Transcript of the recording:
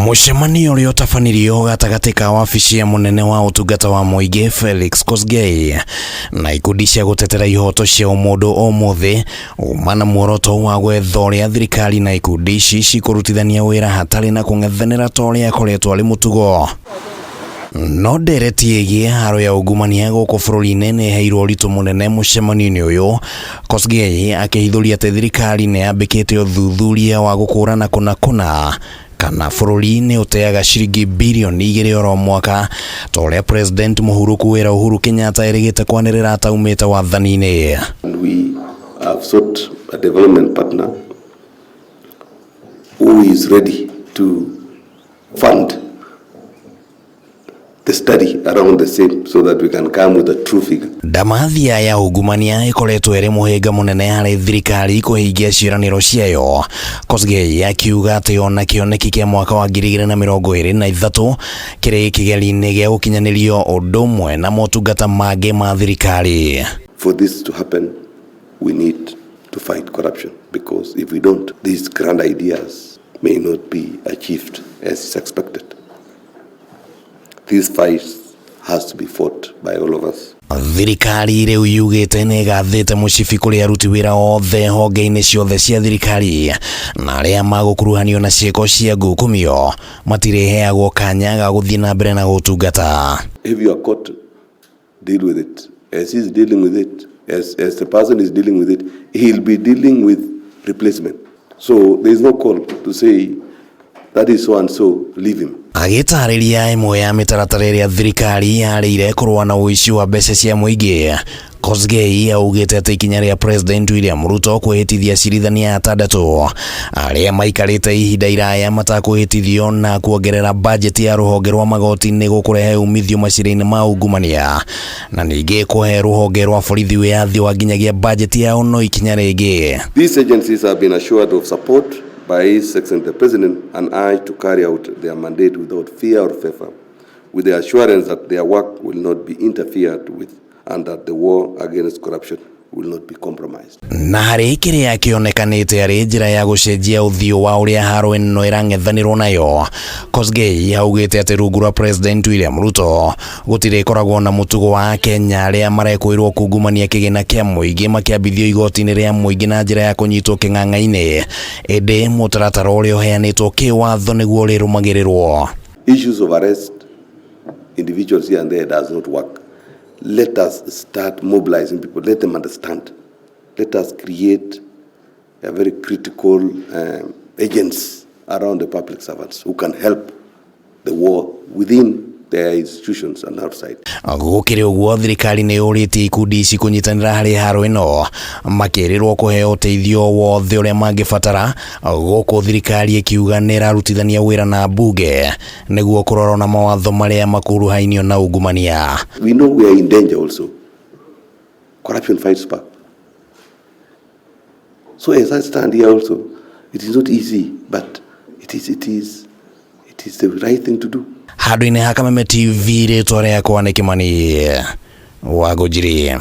Mũcemanio ũrĩa ũtabanirio gatagatĩ ka wabici ya mũnene wa ũtungata wa mũingĩ Felix Kosgei na ikundi cia gũtetera ihoto cia ũmũndũ ũmũthĩ uma na muoroto wa gwetha ũrĩa thirikari na ikundi ici cikũrutithania wĩra hatarĩ na kũng'ethanĩra ta ũrĩa akoretwo arĩ mũtugo. No ndereti ĩgiĩ haro ya ungumania gũkũ bũrũri-inĩ nĩ ĩheirwo ũritũ mũnene mũcemanio-inĩ ũyũ, Kosgei akĩhithũria atĩ thirikari nĩ yambĩkĩte ũthuthuria wa gũkũrana kũna kũna kana bũrũri nĩ ũteaga ciringi birioni 2 oro mwaka ta ũrĩa President mũhurũku wĩra Uhuru Kenyatta erĩgĩte kwanĩrĩra ataumĩte wathani-inĩ. And we have sought a development partner who is ready to fund the study around the same so that we can come with a true figure. Ndamathia ya ungumania ĩkoretwo ĩrĩ mũhĩnga mũnene harĩ thirikari kũhingia ciĩranĩro ciayo. Kosgei akiuga atĩ ona kĩoneki kĩa mwaka wa 2023 kĩrĩ kĩgeri-inĩ gĩa gũkinyanĩrio ũndũ ũmwe na motungata mangĩ ma thirikari. For this to happen, we need to fight corruption, because if we don't, these grand ideas may not be achieved as is expected. This fight has to be fought by all of us. Thirikari rĩu yugĩte nĩ ĩgathĩte mũcibi kũrĩ aruti wĩra othe honge-inĩ ciothe cia thirikari na arĩa magũkuruhanio na ciĩko cia ngukumio matirĩheagwo kanya ga gũthiĩ na mbere na gũtungata. If you are caught, deal with it. As he's dealing with it, as the person is dealing with it, he'll be dealing with replacement. So there is no call to say that is so and so, leave him. Agĩtarĩria ĩmwe ya mĩtaratara ĩrĩa thirikari yarĩire kũrũa na ũici wa mbeca cia mũingĩ, Kosgei augĩte atĩ ikinya rĩa President William Ruto kwĩhĩtithia acirithania atandatũ arĩa maikarĩte ihinda iraya matakwĩhĩtithio na kuongerera bajeti ya rũhonge rwa magoti nĩ gũkũrehe umithio macira-inĩ ma ungumania na ningĩ kũhe rũhonge rwa borithi wĩyathi wa nginyagia bajeti yao no ikinya rĩngĩ. These agencies have been assured of support by His Excellency the President and I to carry out their mandate without fear or favor, with the assurance that their work will not be interfered with and that the war against corruption will not be compromised. Na harĩ kĩrĩa kĩonekanĩte arĩ njĩra ya gũcenjia ũthiũ wa ũrĩa haro ĩno ĩrang'ethanĩrwo nayo, Kosgei augĩte atĩ rungu rwa President William Ruto gũtirĩkoragwo na mũtugo wa Akenya arĩa marekũĩrwo kungumania kĩgĩna kĩa mũingĩ makĩambithio igoti-inĩ rĩa mũingĩ na njĩra ya kũnyitwo kĩng'ang'a-inĩ, ĩndĩ mũtaratara ũrĩa ũheanĩtwo kĩwatho nĩguo ũrĩrũmagĩrĩrwo. Issues of arrest individuals here and there does not work. Let us start mobilizing people. Let them understand. Let us create a very critical agents around the public servants who can help the war within their institutions and outside. Gũkĩrĩ ũguo, thirikari nĩ yũrĩtie ikundi ici kũnyitanĩra harĩ haro ĩno makĩrĩrwo kũheo ũteithio wothe ũrĩa mangĩbatara, gũkũ thirikari ĩkiuga nĩ ĩrarutithania wĩra na mbunge nĩguo kũrora na mawatho marĩa makuruhainio na ungumania. We know we are in danger also. Corruption fights back. So as I stand here also, it is not easy, but it is the right thing to do. Handũ-inĩ ha Kameme TV, rĩtwa rĩakwa nĩ Kĩmani Wangũnjiri.